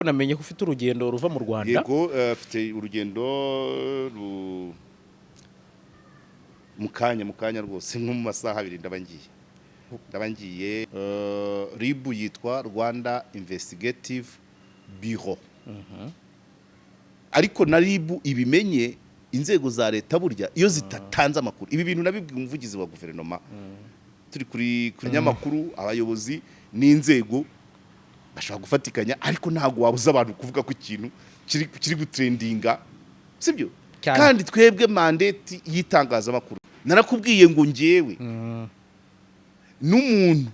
Namenye ko ufite urugendo ruva mu Rwanda. Yego, mfite urugendo mu kanya rwose, nko mu masaha 2 ndaba ngiye. RIB yitwa Rwanda Investigative Bureau, ariko na RIB ibimenye, inzego za leta burya iyo zitatanze amakuru, ibi bintu nabibwiye umuvugizi wa guverinoma turi kuri nyamakuru, abayobozi n'inzego bashobora gufatikanya, ariko ntabwo wabuza abantu kuvuga ko ikintu kiri gutrendinga, sibyo? Cyane. Kandi twebwe mandate y'itangazamakuru, narakubwiye ngo ngewe n'umuntu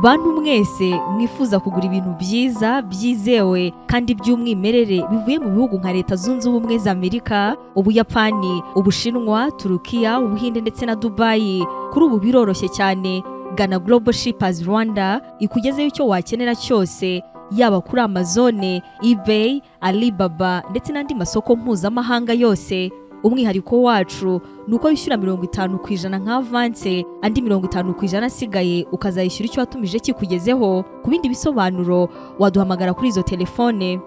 Bantu mwese mwifuza kugura ibintu byiza byizewe kandi by'umwimerere bivuye mu bihugu nka Leta Zunze Ubumwe za Amerika, Ubuyapani, Ubushinwa, Turukiya, Ubuhinde ndetse na Dubayi, kuri ubu biroroshye cyane. Gana Global Shippers Rwanda ikugezeho icyo wakenera cyose, yaba kuri Amazon, eBay, Alibaba ndetse n'andi masoko mpuzamahanga yose. Umwihariko wacu ni uko wishyura 50% nka avance, andi 50% asigaye ukazayishyura icyo watumije kikugezeho. Ku bindi bisobanuro waduhamagara kuri izo telefone.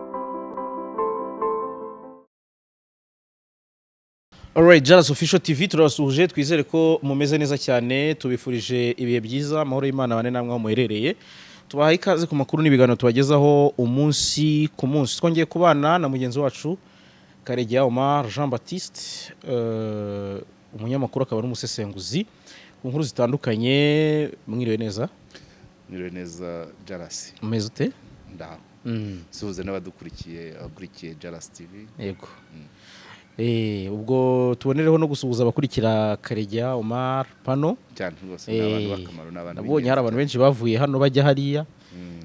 Alright, Jalas Official TV turabasuhuje, twizere ko mumeze neza cyane, tubifurije ibihe byiza, amahoro y'Imana bane namwe aho muherereye. Tubahaye ikaze ku makuru n'ibiganiro tubagezaho umunsi ku munsi. Twongeye kubana na mugenzi wacu Karegeya Omar Jean Baptiste, umunyamakuru akaba n'umusesenguzi ku nkuru zitandukanye. Mwiriwe neza? Niriwe neza, Jarasi. Umeze ute? Ndaho, suhuze n'abadukurikiye, abakurikiye Jarasi TV. Yego. Ubwo tubonereho no gusuhuza abakurikira Karegeya Omar pano. Cyane rwose, ni abantu b'akamaro, ni abantu Nabonye hari abantu benshi bavuye hano bajya hariya,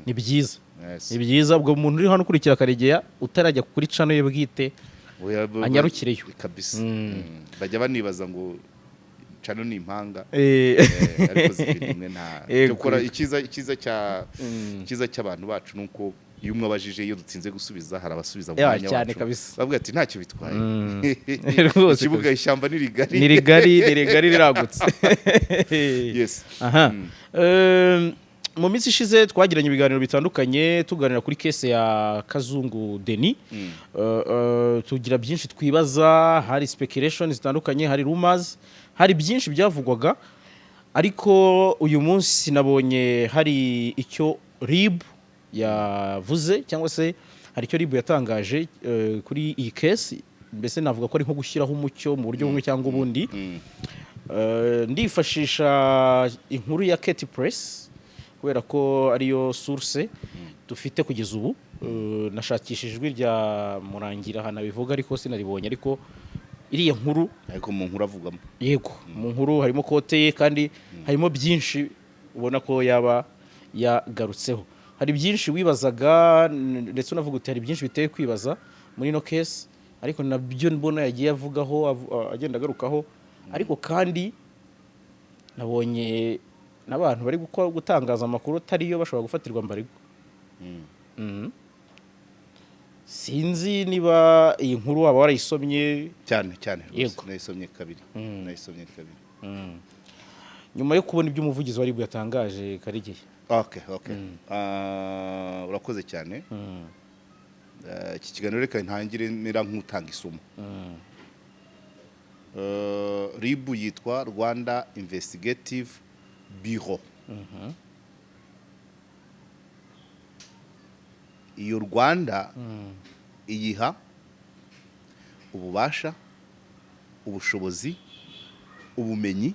ni byiza. Yes. Ni byiza. Ubwo umuntu uri hano ukurikira Karegeya utarajya kuri channel ye bwite Oya, anyarukireyo. Kabisa. Bajya banibaza ngo channel ni impanga, ariko zifite imwe nta cyokora. Icyiza cy'abantu bacu ni uko iyo umwe abajije, iyo dutsinze gusubiza, hari abasubiza mu Ya, mwanya cyane wacu. kabisa. Bavuga ati ntacyo bitwaye. Rwose Ikibuga kabisa. ishyamba ni rigari. Ni rigari, ni rigari, riragutse. Yes. Aha. Mu minsi ishize twagiranye ibiganiro bitandukanye, tuganira kuri case ya Kazungu Denis. Tugira byinshi twibaza, hari speculation zitandukanye, hari rumors, hari byinshi byavugwaga, ariko uyu munsi nabonye hari icyo RIB yavuze, cyangwa se hari icyo RIB yatangaje kuri iyi case. Mbese navuga ko ari nko gushyiraho umucyo mu buryo bumwe cyangwa ubundi. Ndifashisha inkuru ya Keti Press kubera ko ariyo source dufite kugeza ubu. Nashakishije ijwi rya Murangira ahantu abivuga ariko sinaribonye, ariko iriya nkuru Ariko mu nkuru avugamo. Yego, mu nkuru harimo quote ye kandi harimo byinshi ubona ko yaba yagarutseho. Hari byinshi wibazaga, ndetse unavuga uti hari byinshi biteye kwibaza muri ino case, ariko nabyo mbona yagiye avugaho, agenda agarukaho. Ariko kandi nabonye n'abantu bari gutangaza amakuru atariyo bashobora gufatirwa embargo. Sinzi niba iyi nkuru waba warayisomye. Cyane cyane rwose. Yego. Nayisomye kabiri, nayisomye kabiri. Nyuma yo kubona ibyo umuvugizi wa RIB yatangaje, Karegeya. Okay, urakoze cyane. Iki kiganiro reka ntangire mera nk'utanga isomo. RIB yitwa Rwanda Investigative Bureau. Iyo Rwanda iyiha ububasha, ubushobozi, ubumenyi,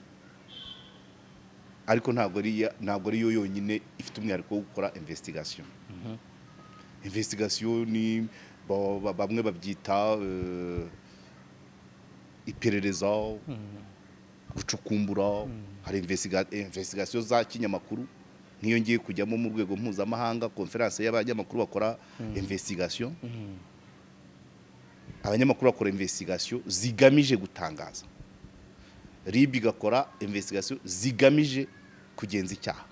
ariko ntabwo ari yo yonyine ifite umwihariko wo gukora investigation. Investigation ni bamwe babyita iperereza, gucukumbura. Hari investigation za kinyamakuru, nk'iyo ngiye kujyamo mu rwego mpuzamahanga, conference y'abanyamakuru bakora investigation. Abanyamakuru bakora investigation zigamije gutangaza, RIB igakora investigation zigamije kugenza icyaha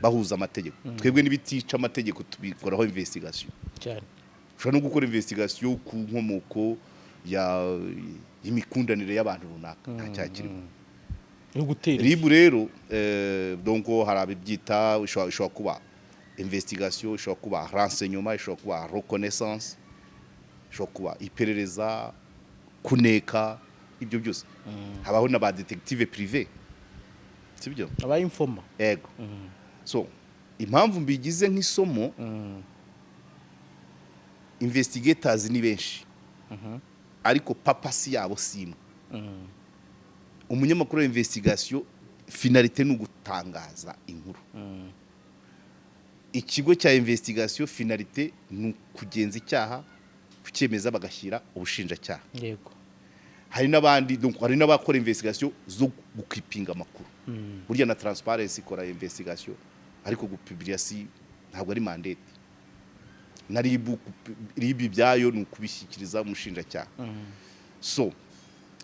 bahuza amategeko. Twebwe n'ibitica amategeko tubikoraho investigation. Cyane. Ushobora no gukora investigation ku nkomoko y'imikundanire y'abantu runaka, nta cyaha kirimo. No gutera. RIB rero, donc hari abibyita, ishobora kuba investigation, ishobora kuba renseignement, ishobora kuba reconnaissance, ishobora kuba iperereza, kuneka, ibyo byose. Habaho na ba détective privé, sibyo? Aba informer. Ego. So impamvu mbigize nk'isomo, investigators ni benshi, ariko purpose yabo si imwe. Umunyamakuru wa investigation, finalité ni ugutangaza inkuru. Ikigo cya investigation, finalité ni ukugenza icyaha, kucyemeza, bagashyira ubushinjacyaha. Hari n'abandi, donc hari n'abakora investigation zo gukipinga amakuru. Burya na Transparency ikora investigation, ariko gupublia si, ntabwo ari mandate. Na RIB, RIB ibyayo ni ukubishyikiriza umushinjacyaha. So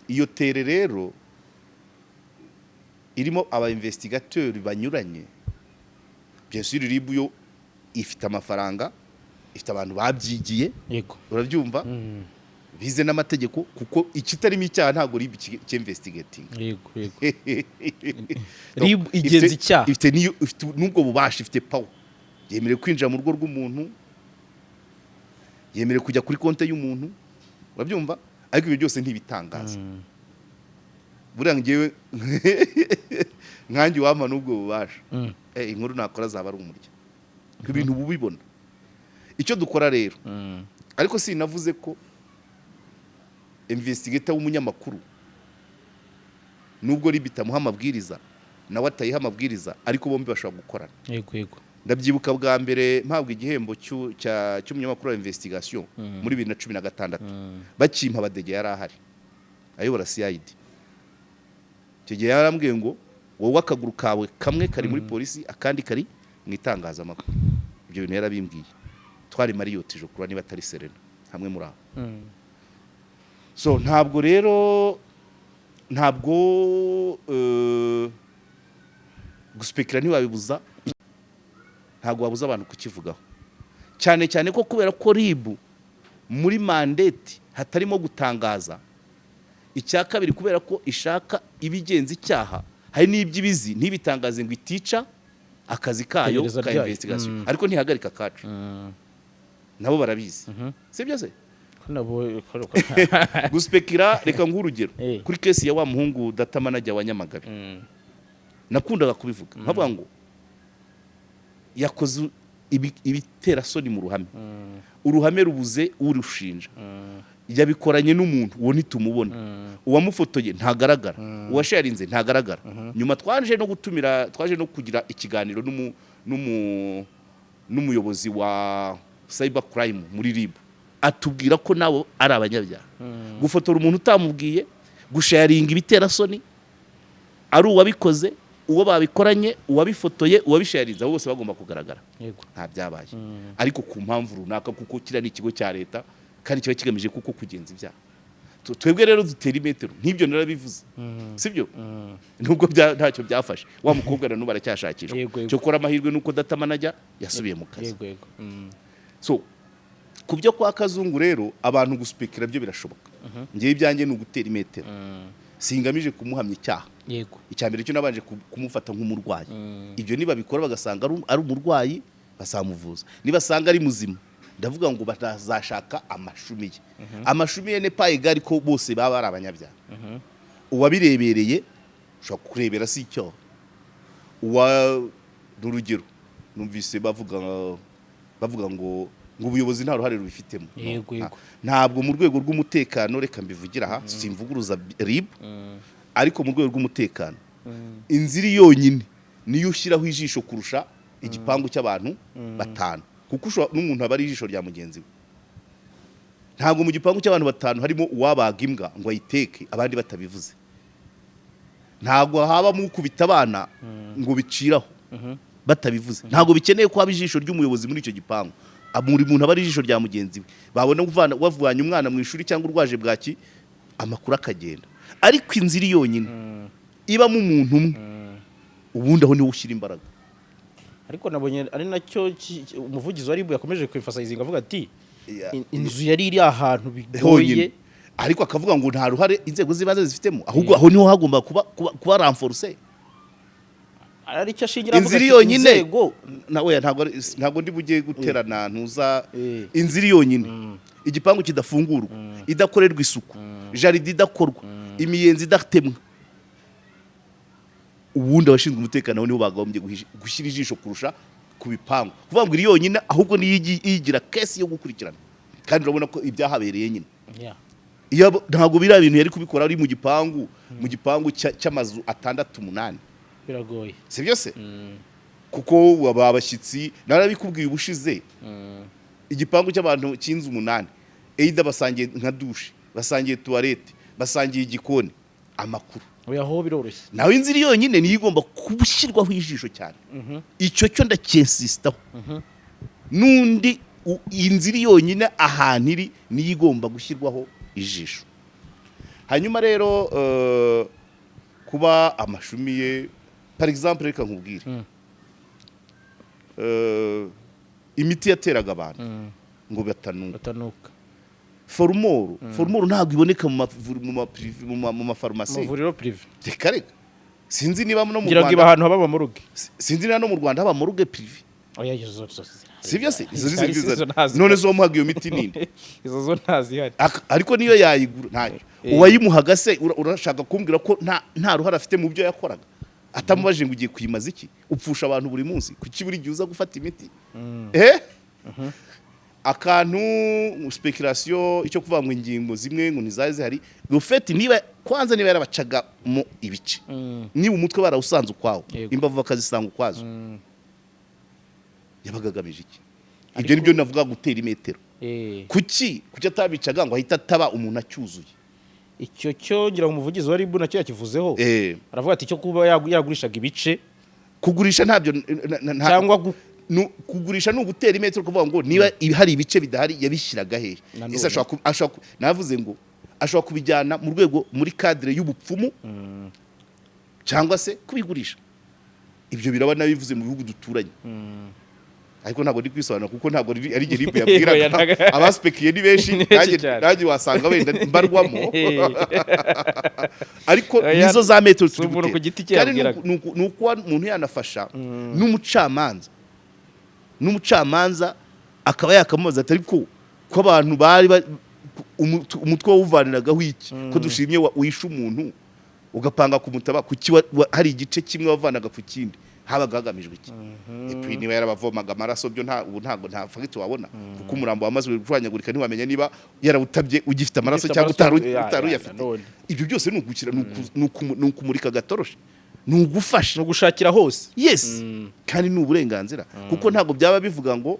iyo tere rero irimo aba investigateur banyuranye. Bien sûr, RIB yo ifite amafaranga, ifite abantu babyigiye. Urabyumva, bize n'amategeko, kuko ikitarimo icyaha ntabwo RIB cyinvestigating. Yego yego RIB igenza icyaha. Ifite n'iyo, ifite n'ubwo bubasha, ifite power, yemerewe kwinjira mu rugo rw'umuntu, yemerewe kujya kuri konti y'umuntu, urabyumva? Ariko ibyo byose ntibitangaza. Buriya ngewe nkanjye wampa n'ubwo bubasha, inkuru nakora zaba ari umurya, ibintu uba ubibona. Icyo dukora rero, ariko sinavuze ko investigator w'umunyamakuru, nubwo RIB itamuha amabwiriza, nawe atayiha amabwiriza, ariko bombi bashobora gukorana. yego yego Ndabyibuka bwa mbere mpabwa igihembo cy'umunyamakuru wa investigation muri 2016, bakimpa, Badege yari ahari ayobora CID. Icyo gihe yarambwiye ngo: "Wowe akaguru kawe kamwe kari muri polisi, akandi kari mu itangazamakuru." Ibyo bintu yarabimbwiye, twari Marriott kura, niba atari Serena, hamwe muri aho. So ntabwo rero, ntabwo guspekira ntiwabibuza, ntabwo wabuza abantu kukivugaho, cyane cyane ko kubera ko RIB muri mandate hatarimo gutangaza. Icya kabiri, kubera ko ishaka ibigenza icyaha, hari n'ibyo ibizi ntibitangaze ngo itica akazi kayo Iperereza ka ryayo. investigation. Ariko ntihagarika akacu, nabo barabizi, sibyo se? Ko nabo Guspekira, reka nguhe urugero. Kuri case ya wa muhungu data manager wa Nyamagabe, nakundaga kubivuga nkavuga ngo yakoze ibiterasoni mu ruhame, uruhame rubuze urushinja, yabikoranye n'umuntu uwo ntitumubona, uwamufotoye ntagaragara, uwasharinze ntagaragara. Nyuma twaje no gutumira, twaje no kugira ikiganiro n'umuyobozi wa cyber crime muri RIB, atubwira ko nabo ari abanyabyaha: gufotora umuntu utamubwiye, gusharinga ibiterasoni, ari uwabikoze, uwo babikoranye, uwabifotoye, uwabisharinze, abo bose bagomba kugaragara. Nta byabaye, ariko ku mpamvu runaka, kuko kiriya ni ikigo cya leta kandi kiba kigamije kuko kugenza ibyaha. Twebwe rero dutera imetero nk'ibyo, narabivuze, sibyo? Nubwo ntacyo byafashe, wa mukobwa na n'ubu aracyashakishwa. Yego, yego. Cyokora amahirwe nuko data manager yasubiye mu kazi. yego yego So ku byo kwa Kazungu rero, abantu guspekira byo birashoboka. Ngewe ibyanjye ni ugutera imetero, singamije kumuhamya icyaha. Icya mbere cyo nabanje kumufata nk'umurwayi. Ibyo nibabikora bagasanga ari umurwayi, bazamuvuza. Nibasanga ari muzima, ndavuga ngo batazashaka amashumi ye. Amashumi ye ne pas égal ko bose baba ari abanyabyaha. Uwabirebereye, ushobora kurebera si icyaha. Uwa n'urugero numvise bavuga ngo ubuyobozi nta ruhare rubifitemo. Ntabwo mu rwego rw'umutekano, reka mbivugira aha, simvuguruza RIB, ariko mu rwego rw'umutekano inzira iri yonyine niyo ushyiraho ijisho kurusha igipangu cy'abantu batanu, kuko n'umuntu aba ari ijisho rya mugenzi we. Ntabwo mu gipangu cy'abantu batanu harimo uwabaga imbwa ngo ayiteke abandi batabivuze. Ntabwo habamo ukubita abana ngo biciraho batabivuze. Ntabwo bikeneye ko haba ijisho ry'umuyobozi muri icyo gipangu. Buri muntu aba ari ijisho rya mugenzi we. Babona wavanye umwana mu ishuri cyangwa urwaje bwaki, amakuru akagenda. Ariko inzira iri yonyine ibamo umuntu umwe, ubundi aho niho ushyira imbaraga. Ariko nabonye ari nacyo umuvugizi wa RIB yakomeje kwemphasizinga avuga ati: "Inzu yari iri ahantu bigoye." Honyine. Ariko akavuga ngo nta ruhare inzego z'ibanze zifitemo, ahubwo aho niho hagomba kuba renforcé. Ari icyo ashingira avuga Inzira ati, yonyine inzego na oya, ntabwo ndi bujye guterana ntuza. Inzira yonyine, igipangu kidafungurwa, idakorerwa isuku, jardin idakorwa, imiyenzi idatemwa, ubundi abashinzwe umutekano nibo bagombye gushyira ijisho kurusha ku bipangu. Kuvuga ngo iri yonyine, ahubwo niyo iyigira case yo gukurikirana, kandi urabona ko ibyahabereye nyine. Iyo ntabwo biriya bintu yari kubikora ari mu gipangu cy'amazu atandatu, umunani. Biragoye. Si byo se? Kuko aba bashyitsi, narabikubwiye ubushize, igipangu cy'abantu cy'inzu umunani, either basangiye nka douche, basangiye toilette, basangiye igikoni, amakuru. Oya, aho biroroshye. Nawe inzira yonyine niyo igomba gushyirwaho ijisho cyane. Icyo cyo ndacyensisitaho n'undi inzira yonyine ahantu iri niyo igomba gushyirwaho ijisho. Hanyuma rero kuba amashumi ye, par exemple, reka nkubwire, imiti yateraga abantu ngo batanuka. Batanuka. Formol ntabwo iboneka mu mafarumasi. Amavuriro privé. Reka reka, sinzi niba no mu Ngira ngo iba Rwanda ahantu haba ama morgue. Sinzi niba no mu Rwanda haba morgue privée. Oya, izo zo Si byo se? Izo ni Izo serivisi ntazihari. None zo wamuhaga iyo miti ninde? Izo zo ntazihari. Ariko niyo yayigura ntacyo. Uwayimuhaga se, urashaka kumbwira ko nta ruhare afite mu byo yakoraga, atamubajije ngo ugiye kuyimaza iki, upfusha abantu buri munsi, kuki buri gihe uza gufata imiti? Akantu speculation, icyo kuvuga ngo ingingo zimwe ngo ntizari zihari, rufeti niba kwanza niba yarabacaga mu ibice, niba umutwe barawusanze ukwawo, imbavu bakazisanga ukwazo, yabaga agamije iki? Ibyo nibyo navuga gutera imetero. Kuki atabicaga ngo ahite ataba umuntu acyuzuye? Icyo cyo ngira ngo umuvugizi wa RIB nacyo yakivuzeho. Aravuga ati icyo kuba yagurishaga ibice Kugurisha ntabyo cyangwa kugurisha ni ugutera imetero, kuvuga ngo niba hari ibice bidahari yabishyiraga hehe? Nanone. Ese ashobora navuze ngo ashobora kubijyana mu rwego, muri cadre y'ubupfumu, cyangwa se kubigurisha. Ibyo biraba nabivuze mu bihugu duturanye, ariko ntabwo ndi kwisobanura kuko ntabwo ari igihe RIB Oya, yabwiraga. Abaspekiye ni benshi. Ni benshi Nanjye cyane. nanjye wasanga wenda mbarwamo, ariko Oya, nizo za metero si turi umuntu gutera. ku giti cye Kandi ni yabwiraga. ni ukuba umuntu yanafasha n'umucamanza akaba yakamubaza ati ariko ko abantu bari umutwe wawuvaniragaho iki, ko dushimye wishe umuntu ugapanga kumutaba, kuki hari igice kimwe wavanaga ku kindi, habaga hagamijwe iki? Et puis niba yarabavomaga amaraso byo nta ubu ntabwo nta fagiti wabona, kuko umurambo wamaze gushwanyagurika, ntiwamenya niba yarawutabye ugifite amaraso Ugifite cyangwa amaraso, utari ya, uyafite. Nanone. Ibyo byose ni ugukira, ni ukumurika agatoroshi, ni ugufasha. Ni ugushakira hose. Yes, kandi ni uburenganzira, kuko ntabwo byaba bivuga ngo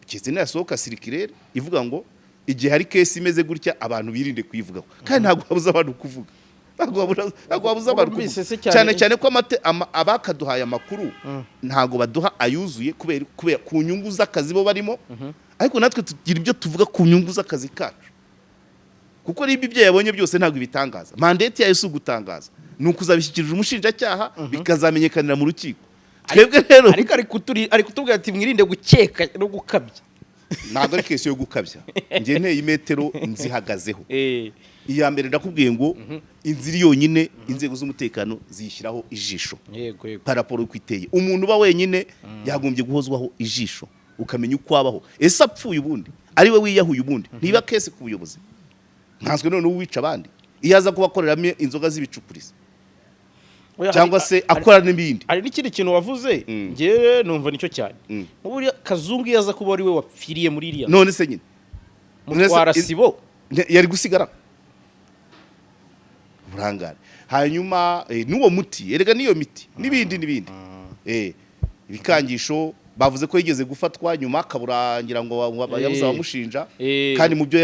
keretse nasohoka circulaire ivuga ngo igihe hari case imeze gutya abantu birinde kuyivugaho, kandi ntabwo habuza abantu kuvuga, ntabwo habuza abantu Wumvise kuvuga. Se cyane- Cyane cyane ko abakaduhaye amakuru ntabwo baduha ayuzuye kubera ku nyungu z'akazi bo barimo, ariko natwe tugira ibyo tuvuga ku nyungu z'akazi kacu, kuko niba ibyo yabonye byose ntabwo ibitangaza, mandate yayo si ugutangaza, ni ukuzabishyikiriza umushinjacyaha, bikazamenyekanira mu rukiko. Twebwe rero Ariko ari kutubwira ati mwirinde gukeka no gukabya. Ntabwo ari case yo gukabya, njye nteye imetero nzihagazeho. Iya mbere ndakubwiye ngo inzira yonyine, inzego z'umutekano ziyishyiraho ijisho. yego yego Par rapport uko iteye, umuntu uba wenyine yagombye guhozwaho ijisho, ukamenya uko abaho. Ese apfuye ubundi ari we wiyahuye, ubundi ntiba case ku buyobozi, nkanswe noneho uwica abandi iyo aza kuba akoreramo inzoga z'ibicupurizi Oya, cyangwa se akora n'ibindi. Hari n'ikindi kintu wavuze, njyewe numva nicyo cyane. Nk'uburiya Kazungu iyo aza kuba ari we wapfiriye muri iriya None se nyine none se- mutwara sibo. Yari gusigara uburangare. Hanyuma n'uwo muti erega, n'iyo miti n'ibindi n'ibindi, ibikangisho bavuze ko yigeze gufatwa nyuma akaburangira ngo yabuze abamushinja, kandi mu byo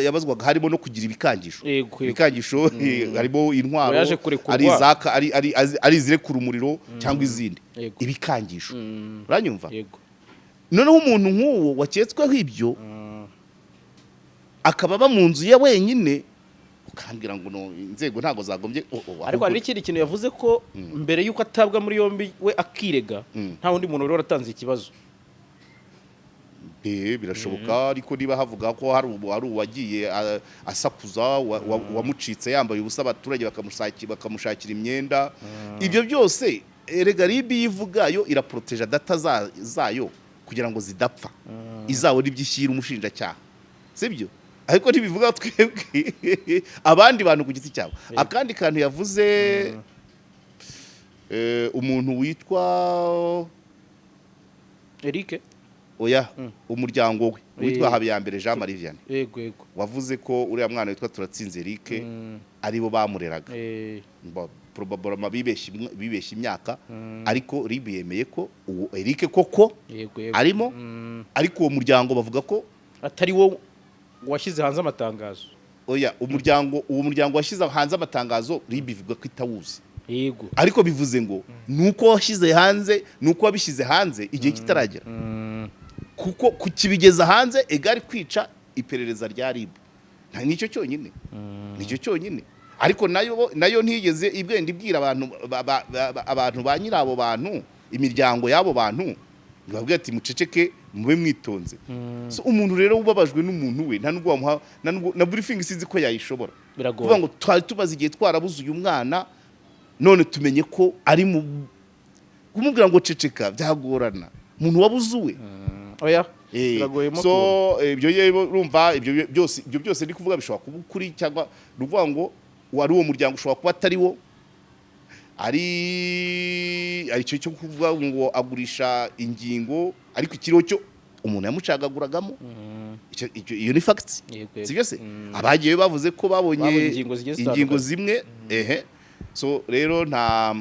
yabazwaga harimo no kugira ibikangisho. Yego, yego. Ibikangisho harimo intwaro, Yaje kurekurwa. ari izaka, ari izirekura umuriro cyangwa izindi. Ibikangisho, uranyumva? Yego. Noneho umuntu nk'uwo waketsweho ibyo akaba aba mu nzu ye wenyine, ukambwira ngo no, inzego ntabwo zagombye Ariko hari n'ikindi kintu yavuze ko mbere y'uko atabwa muri yombi we akirega, nta wundi muntu wari waratanze ikibazo. Birashoboka, ariko niba havuga ko hari uwagiye asakuza, wamucitse yambaye ubusa, abaturage bakamushakira imyenda, ibyo byose erega RIB yivuga yo iraporoteja data zayo kugira ngo zidapfa, izabona ibyo ishyira umushinjacyaha, sibyo? Ariko ntibivuga twebwe abandi bantu ku giti cyabo. Akandi kantu yavuze, umuntu witwa Eric. Oya, umuryango we witwa Habiyambere Jean Marie Vianney yego yego wavuze ko uriya mwana witwa Turatsinze Eric aribo bamureraga. Probablement bibeshye imyaka, ariko RIB yemeye ko uwo Eric koko yego yego arimo, ariko uwo muryango bavuga ko atari wo washyize hanze amatangazo. Oya, uwo muryango washyize hanze amatangazo, RIB ivuga ko itawuzi. Ariko bivuze ngo nuko washyize hanze, nuko wabishyize hanze igihe kitaragera, kuko kukibigeza hanze egari kwica iperereza rya RIB. Nta nicyo cyonyine, nicyo cyonyine. Ariko nayo ntiyigeze ibwenda ibwira abantu abantu ba nyiri abo bantu, imiryango y'abo bantu, ibabwira ati: "Muceceke, mube mwitonze." So umuntu rero ubabajwe n'umuntu we, nta nubwo wamuha, nta nubwo na briefing sinzi ko yayishobora. Biragoye. Kuvuga ngo twari tumaze igihe twarabuze uyu mwana, none tumenye ko ari mu, kumubwira ngo ceceka byagorana, umuntu wabuze uwe. Oya, biragoyemo. So ibyo yewe urumva, ibyo byose ndi kuvuga bishobora kuba ukuri, cyangwa ni ukuvuga ngo wari uwo muryango ushobora kuba atari wo, ari icyo cyo kuvuga ngo agurisha ingingo, ariko ikiriho cyo umuntu yamucagaguragamo. Iyo ni fact. Yego. Sibyo se? Abagiye bavuze ko babonye Babonye ingingo zigiye ingingo zitandukanye. zimwe. Ehe, so rero nta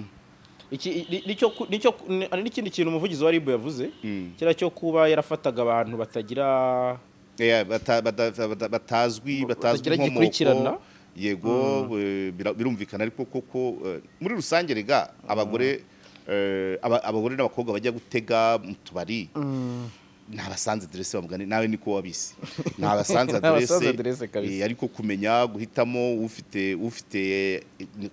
Iki nicyo hari n'ikindi kintu umuvugizi wa RIB yavuze, kiriya cyo kuba yarafataga abantu batagira batazwi batagira inkomoko. gikurikirana. Yego, birumvikana, ariko koko muri rusange rega abagore, abagore n'abakobwa bajya gutega mu tubari ni abasanze aderese, bamugani nawe niko wabise, ni abasanze Ni abasanze aderese. Aderese kabisa. Ariko kumenya guhitamo ufite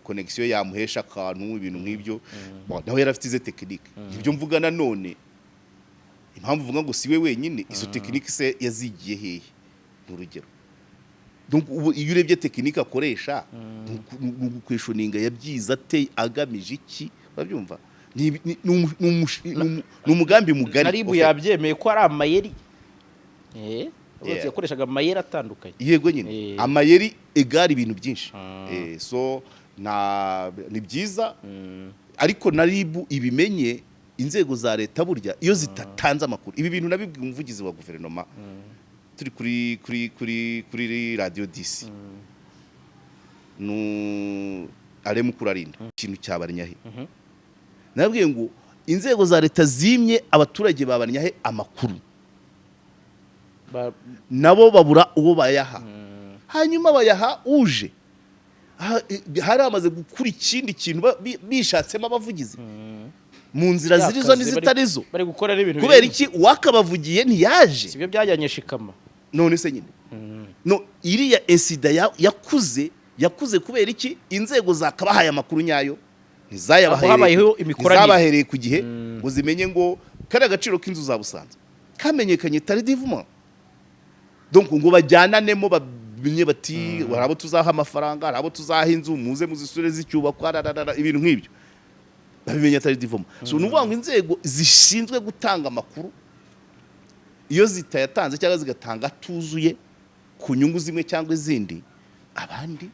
connexion yamuhesha akantu, ibintu nk'ibyo. Bon, nawe yari afite ize technique. Ibyo mvuga nanone, impamvu mvuga ngo si we wenyine, izo technique se yazigiye hehe? Ni urugero. Donc ubu iyo urebye technique akoresha ni ugukwestioninga yabyize ate, agamije iki? Urabyumva? Ni umugambi mugari. Na RIB En fait. yabyemeye ko ari amayeri. Yakoreshaga amayeri atandukanye. Yego nyine. Amayeri egara ibintu byinshi. So nta ni byiza, ariko na RIB ibimenye, inzego za leta burya iyo zitatanze amakuru, ibi bintu nabibwiye umuvugizi wa guverinoma turi kuri radiyo 10, nu aremu kurarinda ikintu cya Barinyahe. Nabwiye ngo inzego za leta zimye abaturage ba Barinyahe amakuru, nabo babura uwo bayaha, hanyuma bayaha uje hari hamaze gukura ikindi kintu, bishatsemo abavugizi mu nzira zirizo Yakaze, n'izitari zo. Bari gukora n'ibintu Kubera birenze. iki uwakabavugiye ntiyaje? Sibyo byajyanye shikama. None se nyine no iriya incident yakuze kubera iki? Inzego zakabahaye amakuru nyayo Ntabwo habayeho imikoranire. ntizabahereye ku gihe ngo zimenye ngo kariya gaciro k'inzu za Busanza kamenyekanye tardivement, donc ngo bajyananemo bamenye bati hari abo tuzaha amafaranga, hari abo tuzaha inzu, muze muzisure zicyubakwa, rararara, ibintu nk'ibyo babimenya tardivement. So ni ukuvuga ngo inzego zishinzwe gutanga amakuru iyo zitayatanze cyangwa zigatanga atuzuye ku nyungu zimwe cyangwa izindi, abandi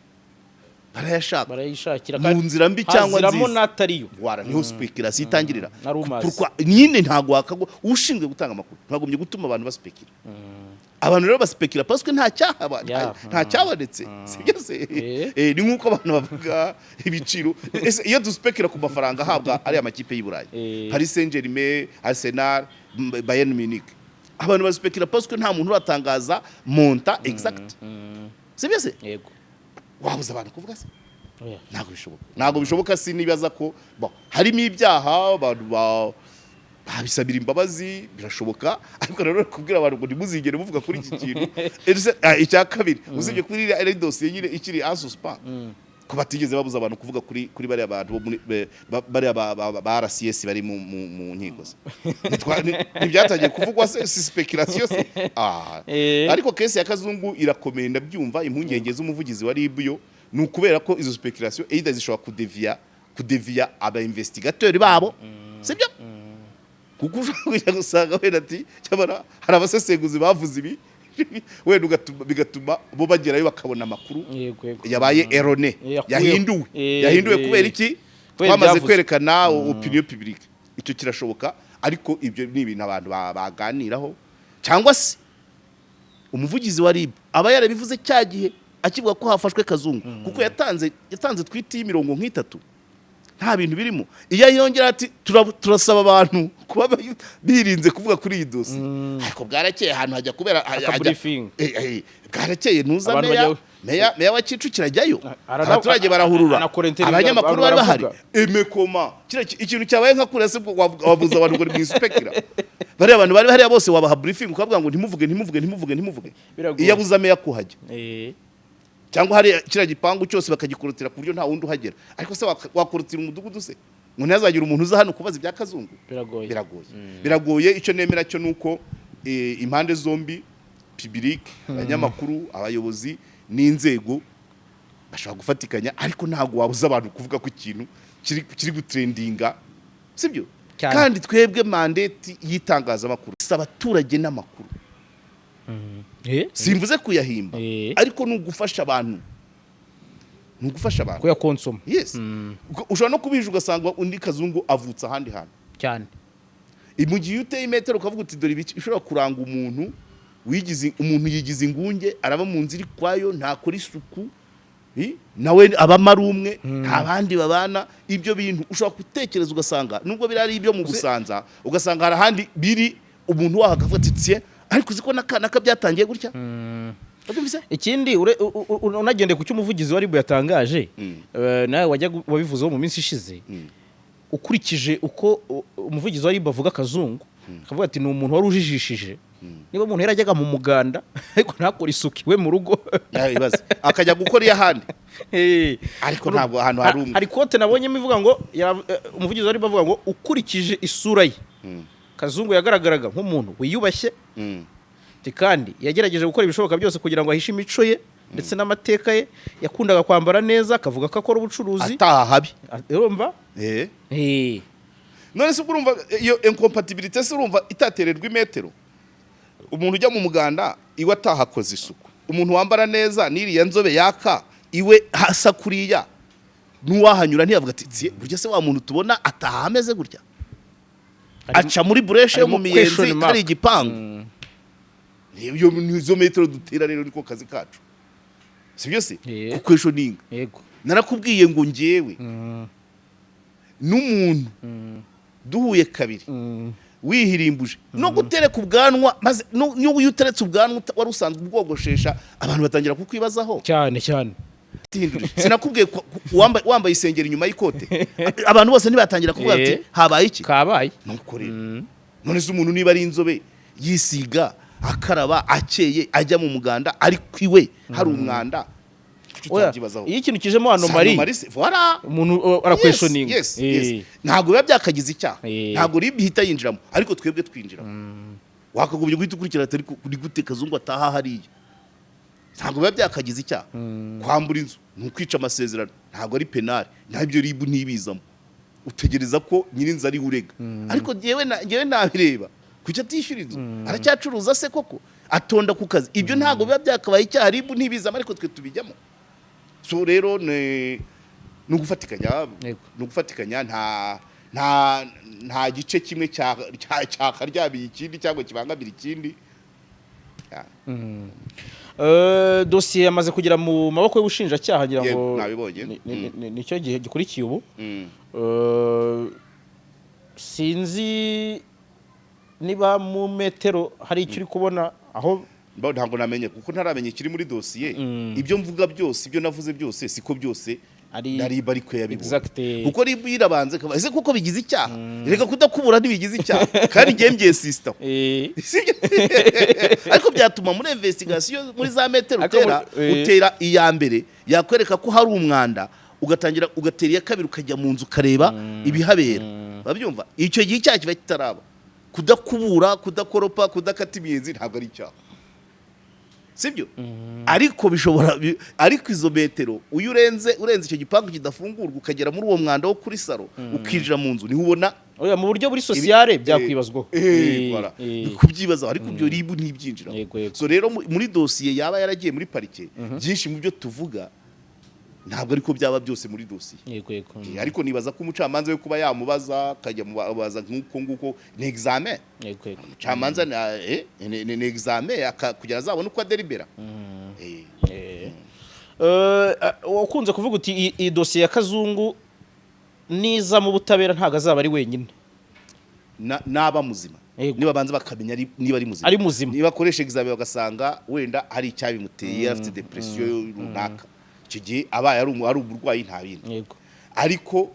barayashaka Barayishakira mu nzira mbi cyangwa haziramo nziza. N'atariyo. Wara niho speculation itangirira. Na rumors. Nyine ntabwo wakagwa ushinzwe gutanga amakuru ntagombye gutuma abantu baspekira. Abantu rero baspekira parce que nta cyaha nta cyabonetse, sibyo se? Eh. Ni nk'uko abantu bavuga ibiciro. Ese iyo duspekira ku mafaranga ahabwa ariya makipe y'i Burayi, Paris Saint-Germain, Arsenal, Bayern Munich, abantu baspekira parce que nta muntu uratangaza montant exact, sibyo se? Yego. Wabuza abantu kuvuga se? Oya. Ntabwo bishoboka, ntabwo bishoboka. Sinibaza ko bon, harimo ibyaha, abantu babisabira imbabazi, birashoboka. Ariko rero kubwira abantu ngo ntimuzigere muvuga kuri iki kintu. Ese, icya kabiri, usibye kuri iriya ari dosiye nyine ikiri en suspens. Ko batigeze babuza abantu kuvuga kuri bariya bantu bo muri bariya ba RCS bari mu nkiko se? Ntibyatangiye kuvugwa se? Si speculation se? Ah. Ariko case ya Kazungu irakomeye, ndabyumva. Impungenge z'umuvugizi wa RIB yo ni ukubera ko izo speculation either zishobora kudeviya aba investigateur babo, sibyo? Kuko ushobora kujya gusanga wenda ati cyabara hari abasesenguzi bavuze ibi, wenda bigatuma bo bagerayo bakabona amakuru yego yego yabaye erroné, Yakuweho. yahinduwe, yahinduwe kubera iki? Kubera Twamaze ibyavuzwe. kwerekana opinion publique. Icyo kirashoboka, ariko ibyo ni ibintu abantu baganiraho, cyangwa se umuvugizi wa RIB aba yarabivuze cya gihe akivuga ko hafashwe Kazungu, kuko yatanze tweet y'imirongo nk'itatu, nta bintu birimo. Iyo yongera ati "Turasaba abantu kuba birinze kuvuga kuri iyi dosiye," ariko bwarakeye ahantu hajya kubera Aka briefing. Bwarakeye ntuza Abantu meya bajyayo. meya wa Kicukiro ajyayo, abaturage barahurura, anakora interview, abanyamakuru abantu bari bahari. baravuga. Emekoma kiriya ikintu cyabaye nka kuriya se, bwo wabuza abantu ngo ni mu ispekira? Bariya abantu bari hariya bose wabaha briefing ukavuga ngo ntimuvuge, ntimuvuge, ntimuvuge, ntimuvuge? Biragoye. Iyo abuza meya kuhajya, cyangwa hari kiriya gipangu cyose bakagikorotira ku buryo nta wundi uhagera, ariko se wakorotira umudugudu se ngo ntihazagire umuntu uza hano kubaza ibya Kazungu? Biragoye. Biragoye, biragoye. Icyo nemera cyo nuko impande zombi, public, abanyamakuru, abayobozi n'inzego bashobora gufatikanya, ariko ntabwo wabuza abantu kuvuga ko ikintu kiri gutrendinga, sibyo? Cyane. Kandi twebwe mandate y'itangazamakuru si abaturage n'amakuru. Simvuze kuyahimba, ariko ni ugufasha abantu, ni ugufasha abantu Kuyakonsoma. Yes. Ushobora no kubija ugasanga undi Kazungu avutse ahandi hantu. Mu gihe iyo uteye imetero ukavuga uti dore ibiki ushobora kuranga umuntu wigize, umuntu yigize ingunge, araba mu nzu iri kwayo, ntakora isuku, nawe abamo ari umwe, nta bandi babana. Ibyo bintu ushobora gutekereza ugasanga nubwo biri ari ibyo mu Busanza, ugasanga hari ahandi biri, umuntu waho akavuga ati tsie, ariko uzi ko n'aka byatangiye gutya. Wabyumvise? Ikindi unagendeye ku cyo umuvugizi wa RIB yatangaje, nawe wajya wabivuzeho mu minsi ishize, ukurikije uko umuvugizi wa RIB avuga Kazungu, akavuga ati ni umuntu wari ujijishije, niba umuntu yarajyaga mu muganda ariko ntakore isuku iwe mu rugo. Ibaze akajya gukora iyo ahandi. Ariko ntabwo ahantu hari umwe. Hari quote nabonyemo ivuga ngo umuvugizi wa RIB avuga ngo ukurikije isura ye, Kazungu yagaragaraga nk'umuntu wiyubashye. Ati kandi yagerageje gukora ibishoboka byose kugira ngo ahishe imico ye ndetse n'amateka ye, yakundaga kwambara neza, akavuga ko akora ubucuruzi. Ataha habi. Urumva? None se ubwo urumva iyo incompatibilité se, urumva itatererwa imetero? Umuntu ujya mu muganda iwe atahakoze isuku, umuntu wambara neza n'iriya nzobe yaka, iwe hasa kuriya, n'uwahanyura ntiyavuga ati "Tsie, burya se wa muntu tubona ataha ameze gutya, aca muri brèche yo Harimo mu Miyenzi, question mark. hari igipangu?" Iyo nizo metero dutera rero, niko kazi kacu, si byo se? Kuquestioninga. Yego. Narakubwiye ngo njyewe n'umuntu duhuye kabiri wihirimbuje no gutereka ubwanwa, maze n'iyo uteretse ubwanwa wari usanzwe ubwogoshesha, abantu batangira kukwibazaho. Cyane cyane. Tihindurije. Sinakubwiye ko wambaye isengeri inyuma y'ikote, abantu bose ntibatangira kuvuga ati habaye iki? Kabaye. Nuko rero, none se umuntu niba ari inzobe, yisiga, akaraba, akeye, ajya mu muganda, ariko iwe hari umwanda, kuki Oya, utabyibazaho? iyo ikintu kijemo anomalie, Anomalie se, voilà. umuntu araquestioninga. Yes. Ntabwo biba byakagize icyaha. Ntabwo RIB ihita yinjiramo, ariko twebwe twinjiramo. Wakagombye guhita ukurikirana atari kuri gute Kazungu ataha hariya. Ntabwo biba byakagize icyaha. Kwambura inzu ni ukwica amasezerano, ntabwo ari pénal, ntabyo RIB ntibizamo. Utegereza ko nyirinzu ari we urega, ariko njyewe nabireba. Kuki atishyura inzu? Aracyacuruza se koko? Atonda ku kazi? Ibyo ntabwo biba byakabaye icyaha, RIB ntibizamo, ariko twe tubijyamo. So rero ni ugufatikanya. Ni ugufatikanya, nta gice kimwe cyakaryamiye ikindi cyangwa kibangamira ikindi. Ya. Dosiye yamaze kugera mu maboko y'ubushinjacyaha, ngira ngo. Yego, nabibonye. Nicyo gihe gikurikiye ubu. Sinzi niba mu metero hari icyo uri kubona aho. Ntabwo namenye kuko ntaramenya ikiri muri dosiye. Ibyo mvuga byose, ibyo navuze byose, siko byose Ari Na RIB ariko yabibonye. Exact. Kuko RIB irabanza ikaba ese kuko bigize icyaha? Reka, kudakubura ntibigize icyaha, kandi ngiye mbyesisitaho. Sibyo? Ariko byatuma muri investigation, muri za metero Ariko utera, utera iya mbere yakwereka ko hari umwanda, ugatangira ugatera iya kabiri, ukajya mu nzu ukareba ibihabera. Babyumva, icyo gihe icyaha kiba kitaraba. Kudakubura, kudakoropa, kudakata imiyenzi ntabwo ari icyaha, sibyo? Ariko bishobora ariko izo metero uyu urenze icyo gipangu kidafungurwa, ukagera muri uwo mwanda wo kuri salo, ukinjira mu nzu, niho ubona. Oya, mu buryo buri sociale byakwibazwaho. Voilà. Kubyibazaho, ariko ibyo RIB ntibyinjiramo. Yego, yego. So rero muri dosiye yaba yaragiye muri parike, byinshi mu byo tuvuga ntabwo ariko byaba byose muri dosiye. yego yego Ariko nibaza ko umucamanza we kuba yamubaza, akajya mubaza nk'uko nguko, ni examen. yego yego Umucamanza ni examen kugira azabone uko adelibera. Wakunze kuvuga uti iyi dosiye ya Kazungu niza mu butabera ntabwo azaba ari wenyine. Naba muzima. Niba banza bakamenya niba ari muzima. Ari muzima. Niba akoresha examen bagasanga wenda hari icyabimuteye, afite depression runaka, icyo gihe abaye ari umurwayi, nta bindi. Ariko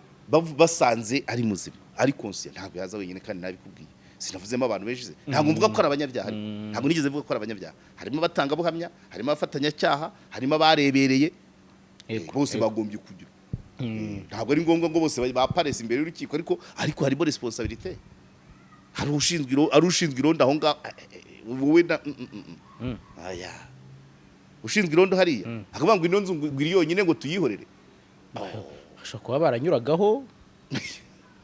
basanze ari muzima, ari conscient, ntabwo yaza wenyine. Kandi nabikubwiye, sinavuzemo abantu benshi se? Ntabwo mvuga ko ari abanyabyaha, ariko ntabwo nigeze mvuga ko ari abanyabyaha. Harimo abatangabuhamya, harimo abafatanyacyaha, harimo abarebereye. Bose bagombye kugira. Ntabwo ari ngombwa ngo bose baparese imbere y'urukiko, ariko harimo responsabilité. Hari ushinzwe irondo aho ngaho. Wowe na aya ushinzwe irondo hariya akavuga ngo ino nzu ngo iri yonyine, ngo tuyihorere. Bashobora kuba baranyuragaho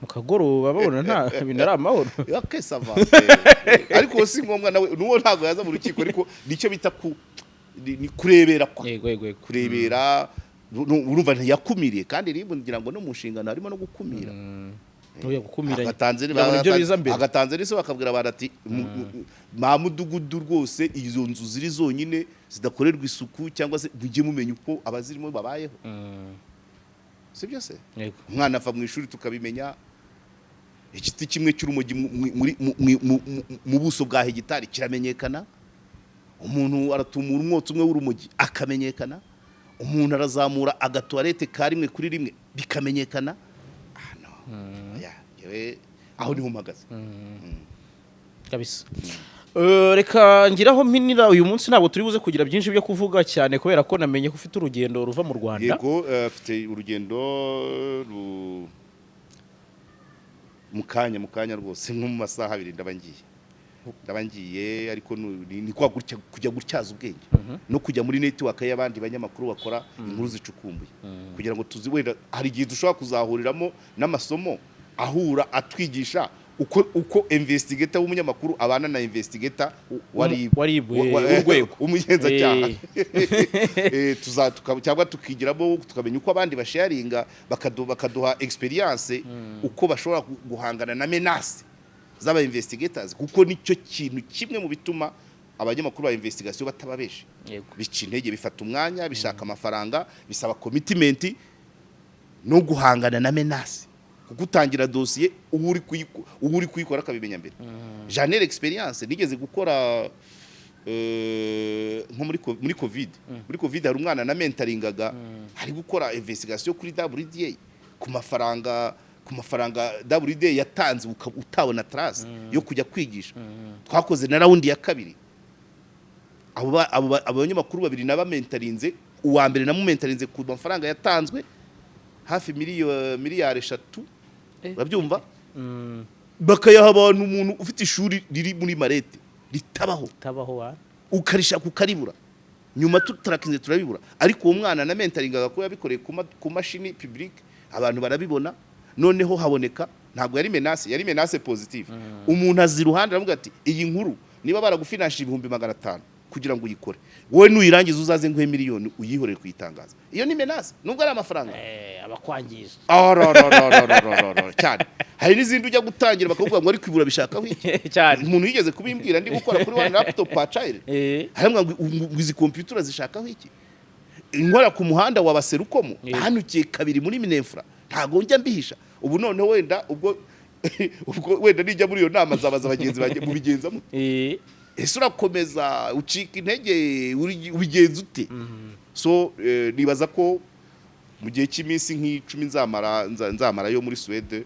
mu kagoroba babona nta bintu, ari amahoro. Ok, ça va. Ariko si ngombwa nawe nuwo ntabwo yaza mu rukiko, ariko nicyo bita ku ni kurebera kwa yego yego yego kurebera. Urumva ntiyakumiriye, kandi RIB ngira ngo no mu nshingano harimo no gukumira. Oya, gukumira Agatanze ngira ngo nibyo biza mbere. Agatanze n'ise bakabwira abantu ati: "Ba mudugudu rwose, izo nzu ziri zonyine zidakorerwa isuku, cyangwa se mujye mumenya uko abazirimo babayeho." Si byo se? Yego. Umwana ava mu ishuri tukabimenya. Igiti kimwe cy'urumogi mu buso bwa hegitari kiramenyekana. Umuntu aratumura umwotsi umwe w'urumogi akamenyekana. Umuntu arazamura agatuwarete ka rimwe kuri rimwe bikamenyekana. Ah, no. Oya, njyewe aho niho mpagaze. Kabisa. Reka ngiraho mpinira uyu munsi, ntabwo turi buze kugira byinshi byo kuvuga cyane, kubera ko namenye ko ufite urugendo ruva mu Rwanda. Yego, mfite urugendo mu kanya rwose, nko mu masaha 2 ndaba ngiye. ariko ni kwa gutya kujya gutyaza ubwenge no kujya muri network y'abandi banyamakuru bakora inkuru zicukumbuye, kugira ngo tuzi wenda hari igihe dushobora kuzahuriramo n'amasomo ahura atwigisha uko investigator w'umunyamakuru abana na investigator wa RIB. Wa RIB, w'urwego. Umugenzacyaha. Cyangwa tukigiramo, tukamenya uko abandi basharinga, bakaduha experience uko bashobora guhangana na menace z'aba investigators, kuko nicyo kintu kimwe mu bituma abanyamakuru ba investigation bataba benshi. Bica intege, bifata umwanya, bishaka amafaranga, bisaba commitment no guhangana na menace, kuko utangira dosiye uba uri kuyikora akabimenya mbere. J'en ai l'expérience, nigeze gukora nko muri COVID. Hari umwana na mentoringaga, ari gukora investigation kuri WDA, ku mafaranga WDA yatanze utabona trace yo kujya kwigisha. Twakoze na round ya kabiri. Abo banyamakuru babiri nabamentarinze. Uwa mbere namumentarinze ku mafaranga yatanzwe hafi miliyari 3. Urabyumva? Bakayaha abantu, umuntu ufite ishuri riri muri marete ritabaho. Tabaho wa. Ukarishaka ukaribura, nyuma tutarakinze turabibura. Ariko uwo mwana na mentoringaga ko yabikoreye ku mashini publique, abantu barabibona. Noneho haboneka, ntabwo yari menace, yari menace positive. Umuntu azi iruhande aravuga ati: "Iyi nkuru niba baragufinanshije 500,000 kugira ngo uyikore, wowe nuyirangiza uzaze nguhe miliyoni uyihorere kuyitangaza." Iyo ni menace nubwo ari amafaranga. Abakwangiza. Ah, ro, ro, ro, ro, ro, ro, ro, ro, cyane. Hari n'izindi ujya gutangira bakavuga ngo ariko ibura bishakaho iki? Cyane. Umuntu yigeze kubimbwira ndi gukora kuri one laptop per child. Haramwa ngo izi computer zishakaho iki? Inkora ku muhanda wa Baserukomo, hanukiye kabiri muri Mininfra, ntago njya mbihisha. Ubu noneho wenda ubwo wenda nijya muri iyo nama nzabaza bagenzi banjye: "Mubigenza mute?" Ese urakomeza, ucika intege, ubigenza ute? So nibaza ko Mu gihe cy'iminsi nk'10 nzamara nzamara yo muri Suède,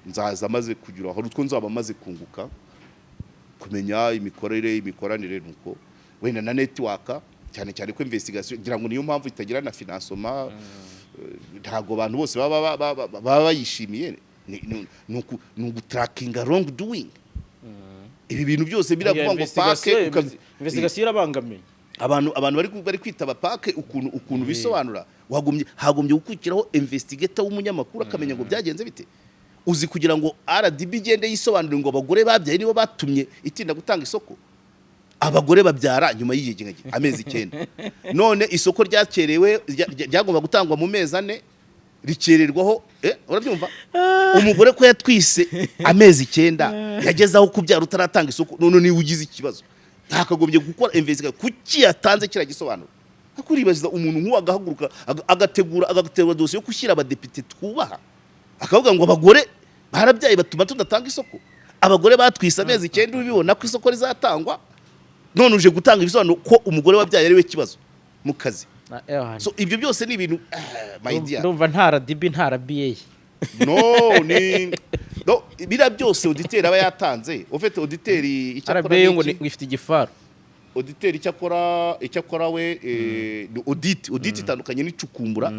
nzaza maze kugira hari utwo nzaba maze kunguka, kumenya imikorere, imikoranire, nuko wenda na network, cyane cyane ko investigation ngira ngo niyo mpamvu itagira na financement, ntabwo abantu bose baba bayishimiye. Ni ugutrackinga wrong doing, ibi bintu byose biravuga ngo parquet Investigation irabangamiye. Abantu bari kwitaba parquet, ukuntu bisobanura, hagombye gukurikiraho investigator w'umunyamakuru akamenya ngo byagenze bite. Uzi kugira ngo RDB igende yisobanure ngo abagore babyaye nibo batumye itinda gutanga isoko? Abagore babyara nyuma y'igihe amezi 9, none isoko ryakerewe, ryagomba gutangwa mu mezi 4, rikererwaho. Urabyumva? Umugore ko yatwise amezi 9, yageze aho kubyara utaratanga isoko, none niba ugize ikibazo ntakagombye gukora investigation? Kuki yatanze kiriya gisobanuro? Ariko uribaza umuntu nk'uwo agahaguruka, agategura dosiye yo gushyira abadepite twubaha, akavuga ngo abagore barabyaye batuma tudatanga isoko. Abagore batwise amezi 9, ubibona ko isoko rizatangwa, none uje gutanga ibisobanuro ko umugore wabyaye ari we kibazo mu kazi. So ibyo byose ni ibintu, my dear. Ndumva nta RDB, nta RBA. No, ni no biriya byose auditeur aba yatanze. Ufite auditeur icyo akora RBA ni ngo iki? Ngo ifite igifaru. Auditeur icyo akora we, ni audit. Audit itandukanye n'icukumbura,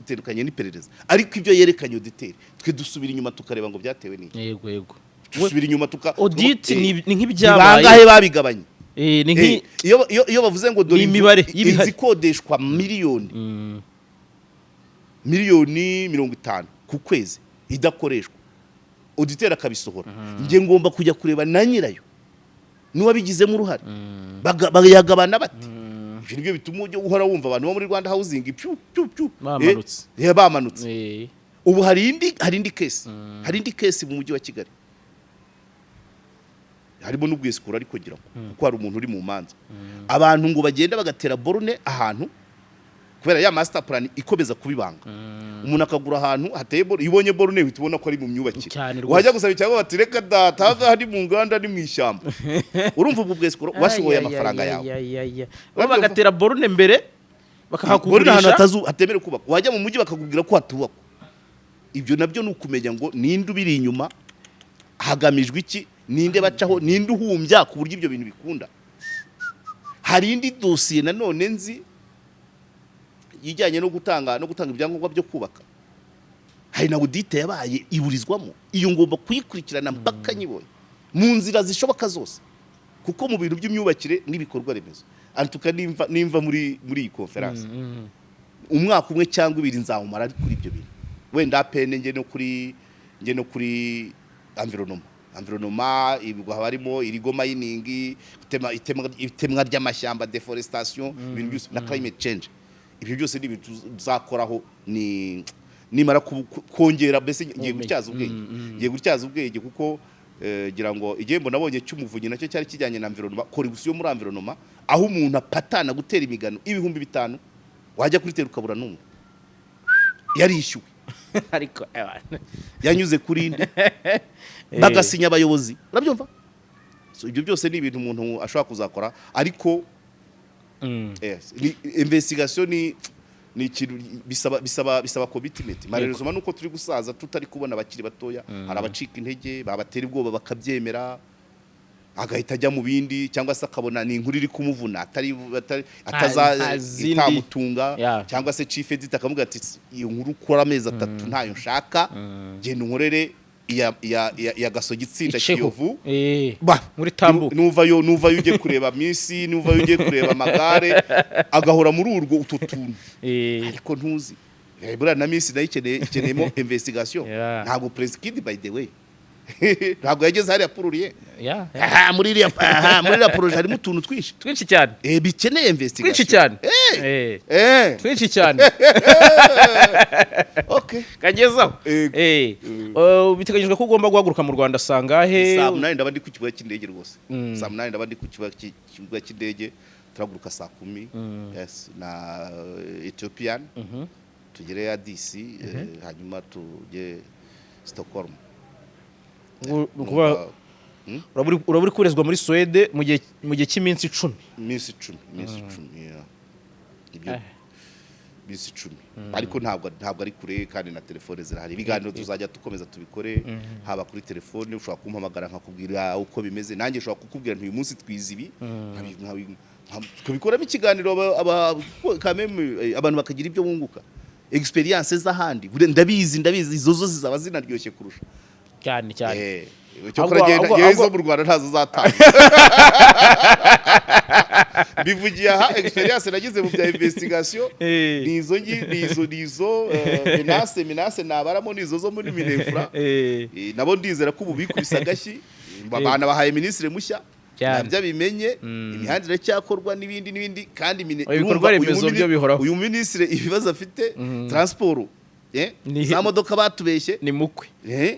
itandukanye n'iperereza. Ariko ibyo yerekanye auditeur, twe dusubira inyuma tukareba ngo byatewe n'iki. Yego. Dusubira inyuma tuka Audit ni ni nk'ibyabaye. Bangahe babigabanye? Ni nk'i Iyo bavuze ngo dore Ni imibare y'ibihari. inzu ikodeshwa miliyoni 50 ku kwezi idakoreshwa, auditeur akabisohora, njye ngomba kujya kureba na nyirayo n'uwabigizemo uruhare. Bayagabana bate? Ibyo nibyo bituma ujya uhora wumva abantu bo muri Rwanda Housing pyu pyu pyu. Bamanutse. Bamanutse. Ubu hari indi case mu mujyi wa Kigali harimo n'ubwisikura, ariko ngira ngo kuko hari umuntu uri mu manza, abantu ngo bagenda bagatera borne ahantu kubera ya master plan ikomeza kubibanga. Umuntu akagura ahantu hateye borne, iyo ubonye borne uhita ubona ko ari mu myubakire. Cyane rwose. Wajya gusaba icyangombwa, bati: "Reka data, aha ngaha ni mu nganda, ni mu ishyamba." Urumva ubwo bwesikura washoboye amafaranga yawe. Bo bagatera borne mbere Borne ahantu bakahakugurisha. Hatemerewe kubakwa, wajya mu mujyi bakakubwira ko hatubakwa. Ibyo nabyo ni ukumenya ngo ninde ubiri inyuma, hagamijwe iki, ninde bacaho, ninde uhumbya ku buryo ibyo bintu bikunda. Hari indi dosiye nanone nzi ijyanye no gutanga ibyangombwa byo kubaka, hari na audit yabaye iburizwamo. Iyo ngomba kuyikurikirana mpaka nyibonye mu nzira zishoboka zose, kuko mu bintu by'imyubakire n'ibikorwa remezo antuka nimva muri iyi conference, umwaka umwe cyangwa 2 nzawumara ari kuri ibyo bintu. Wenda APN, nge no kuri environnement, ibwo haba harimo illegal mining, gutema, itemwa ry'amashyamba, deforestation, ibintu byose na climate change. Ibyo byose ni ibintu tuzakoraho ni nimara kongera, mbese ngiye Ubumenyi. gutyaza ubwenge, kuko gira ngo igihembo nabonye cy'umuvunyi nacyo cyari kijyanye na environnement, corruption muri environnement, aho umuntu apatana gutera imigano 5000, wajya kuri terrain ukabura n'umwe yarishyuwe. Ariko ewa. Yanyuze kuri inde, bagasinya abayobozi, urabyumva? So ibyo byose ni ibintu umuntu ashobora kuzakora, ariko yes, ni investigation, ni ikintu bisaba commitment. Malheureusement nuko turi gusaza tutari kubona abakiri batoya, hari abacika intege, babatera ubwoba bakabyemera, agahita ajya mu bindi, cyangwa se akabona ni inkuru iri kumuvuna atari ataza Nta zindi. itamutunga, cyangwa se chief editor akamubwira ati: "Iyo nkuru ukora amezi 3 ntayo nshaka, genda unkorere iya Gasogi itsinda Iceho. Kiyovu." Ba, Muri tambuka. Nuvayo ujye kureba misi, nuvayo ujye kureba amagare, agahora muri urwo utwo tuntu. Ariko ntuzi, buriya na misi nayo ikeneyemo investigation. Ntabwo Prince Kid, by the way, ntabwo yageze hariya pururiye. Aha, muri iriya projet harimo utuntu twinshi. Twinshi cyane. Bikeneye investigation. Twinshi cyane. Twinshi cyane. Okay. Kagezaho. Yego. Biteganyijwe ko ugomba guhaguruka mu Rwanda sangahe? Saa 8 ndaba ndi ku kibuga cy'indege rwose. Saa 8 ndaba ndi ku kibuga cy'indege, turahaguruka saa 10, yes, na Ethiopian, tugere Addis, hanyuma tujye Stockholm. Ni ukuvuga uraba uri kubarizwa muri Suwede mu gihe cy'iminsi 10. Iminsi 10, iminsi 10, yeah. Ibyo. Minsi 10, ariko ntabwo ari kure, kandi na telefone zirahari. Ibiganiro tuzajya dukomeza tubikore, haba kuri telefone ushobora kumpamagara nkakubwira uko bimeze, nanjye ushobora kukubwira nti uyu munsi twize ibi, tukabikoramo ikiganiro, abantu bakagira ibyo bunguka, experience z'ahandi. Bure ndabizi izo zo zizaba zinaryoshye kurusha. Cyane cyane. Cyokora ngewe izo mu Rwanda ntazo zatanga, mbivugiye aha. Experience nagize mu bya investigation ni izo ngi ni izo menace nabaramo, ni izo zo muri MININFRA. Nabo ndizera ko ubu bikubise agashyi, bana bahaye minisitiri mushya, nabyo abimenye. Imihanda iracyakorwa n'ibindi n'ibindi, kandi Ibikorwa urumva uyu remezo byo bihoraho. Uyu minisitiri ibibazo afite, transport, za modoka batubeshye Ni mukwe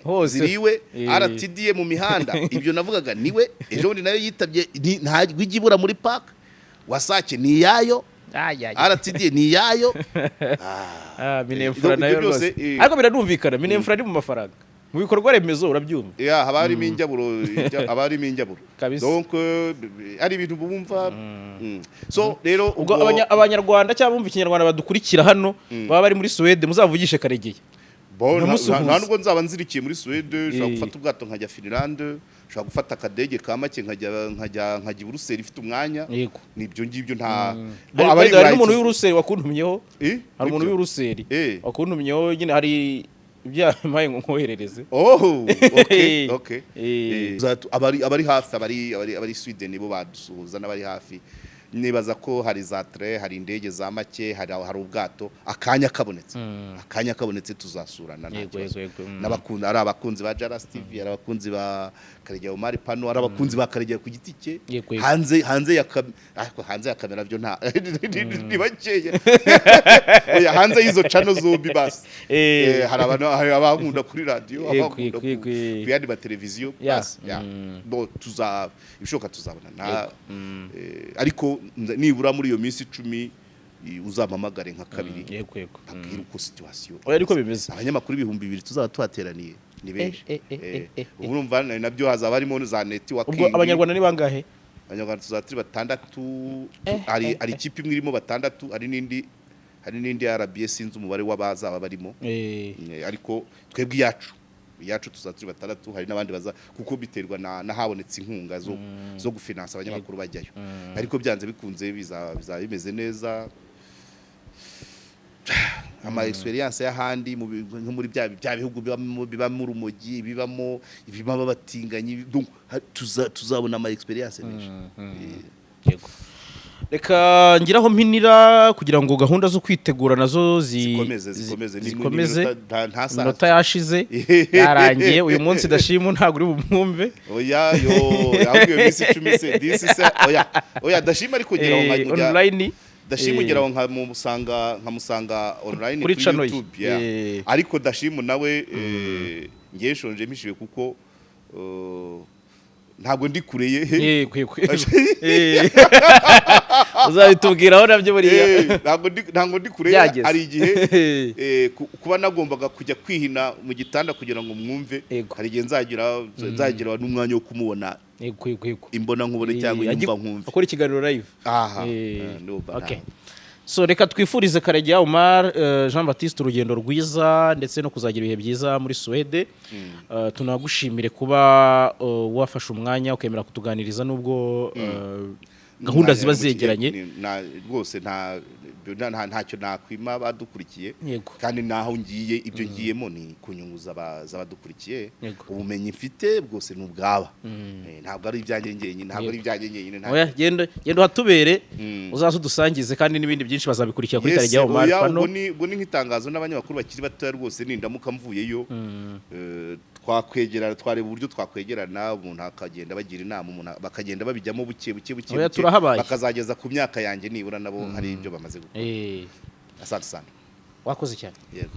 hose. ziriwe. RTDA mu mihanda, ibyo navugaga niwe ejo bundi nayo yitabye, ntabwo ijya ibura muri park. WASAC ni iyayo, RTDA ni iyayo. Ah, MININFRA Ibyo nayo byose, rwose. Ariko biranumvikana, MININFRA ari mu mafaranga, mu bikorwa remezo, urabyumva. Ya, haba harimo injyaburo, haba harimo injyaburo. Kabisa. Donc ari ibintu bumva. So rero Ubwo abanyarwanda cyangwa bumva ikinyarwanda badukurikira hano, baba bari muri Suwede, muzavugishe Karegeya. Bon, Nkamusuhuza. nta nubwo nzaba nzirikiye muri Suwede. Nshobora gufata ubwato nkajya Finland, nshobora gufata akadege ka make nkajya i Buruseli ifite umwanya. Nibyo ngibyo, nta Bo, Hari abari hari i Burayi n'umuntu w'i Buruseli wakuntumyeho. Eh? Hari umuntu Nibyo? w'i Buruseli wakuntumyeho nyine, hari ibyo yampaye ngo nkoherereze. Oh, okay. Abari hafi, abari Sweden bo badusuhuza, n'abari hafi nibaza ko hari za train, hari indege za make, hari ubwato. Akanya kabonetse tuzasurana, nta kibazo. Yego, yego. N'abakunda, ari abakunzi ba Jaras TV, ari abakunzi ba Karegeya Omar Pano, ari abakunzi ba Karegeya ku giti cye. Yego, yego. Hanze ya ariko hanze ya kamera byo nta ni bakeya. Oya, hanze y'izo channel zombi basi. Hari abantu, hari abankunda kuri radio, abankunda ku yandi mateleviziyo basi, ya. Bo tuza ibishoboka tuzabona na ariko nibura muri iyo minsi 10 uzampamagare nka kabiri, yego yego abwira uko situation. Oya, ariko bimeze. Abanyamakuru 2000 tuzaba tuhateraniye ni benshi. Ubu urumva nabyo hazaba harimo za networking. Ubwo abanyarwanda ni bangahe? Abanyarwanda tuzaba turi batandatu. Hari ikipe imwe irimo batandatu, hari n'indi RBS, sinzi umubare w'abazaba barimo. Ariko twebwe iyacu tuzaba turi batandatu, hari n'abandi baza kuko biterwa na n'ahabonetse inkunga zo gufinansa abanyamakuru bajyayo, ariko byanze bikunze bizaba bimeze neza. Ama experience y'ahandi nko muri bya bihugu bibamo urumogi, bibamo abatinganyi, donc tuzabona ama experience menshi. Yego, reka ngiraho mpinira kugira ngo gahunda zo kwitegura nazo Zikomeze, zikomeze. Zikomeze. Nta saha. Iminota yashize, yarangiye. Uyu munsi ndashima ntabwo uri bumwumve. Oya yo, ahubwo iyo minsi 10 se disi se, oya oya, ndashima ariko ngeraho nka Online. Dashimu ngeraho nkamusanga online Kuri kuri channel ye. YouTube, yeah. Ariko Dashimu nawe, ngiye nshonje mpishiwe kuko ntabwo ndi kure ye. Yego. Uzabitubwiraho nabyo buriya. Ntabwo ndi kure ye. Byageze. Hari igihe kuba nagombaga kujya kwihina mu gitanda kugira ngo mwumve. Hari igihe nzagira n'umwanya wo kumubona yego yego yego imbona nkubone cyangwa inyumva nkumve. Akora ikiganiro live. Aha. Ndumva So reka twifurize Karegeya Omar Jean Baptiste urugendo rwiza ndetse no kuzagira ibihe byiza muri Suwede. Tunagushimire kuba wafashe umwanya ukemera kutuganiriza nubwo gahunda ziba zegeranye. Rwose ntacyo nakwima badukurikiye. Kandi naho ngiye, ibyo ngiyemo ni ku nyungu z'abadukurikiye. Ubumenyi mfite bwose ni ubwaba. Ntabwo ari ibyanjye njyenyine, ntabwo ari ibyanjye njyenyine. Oya, genda genda uhatubere, uzaze udusangize, kandi n'ibindi byinshi bazabikurikira kuri Yes, Karegeya Omar oya, Pano. ubwo ni nk'itangazo n'abanyamakuru bakiri batoya rwose, nindamuka mvuyeyo, twakwegerana, twareba uburyo twakwegerana, umuntu akagenda bagira inama, umuntu bakagenda babijyamo buke buke buke Oya, buke, turahabaye. bakazageza ku myaka yanjye nibura nabo hari ibyo bamaze gukora. Asante sana. Wakoze cyane. Yego.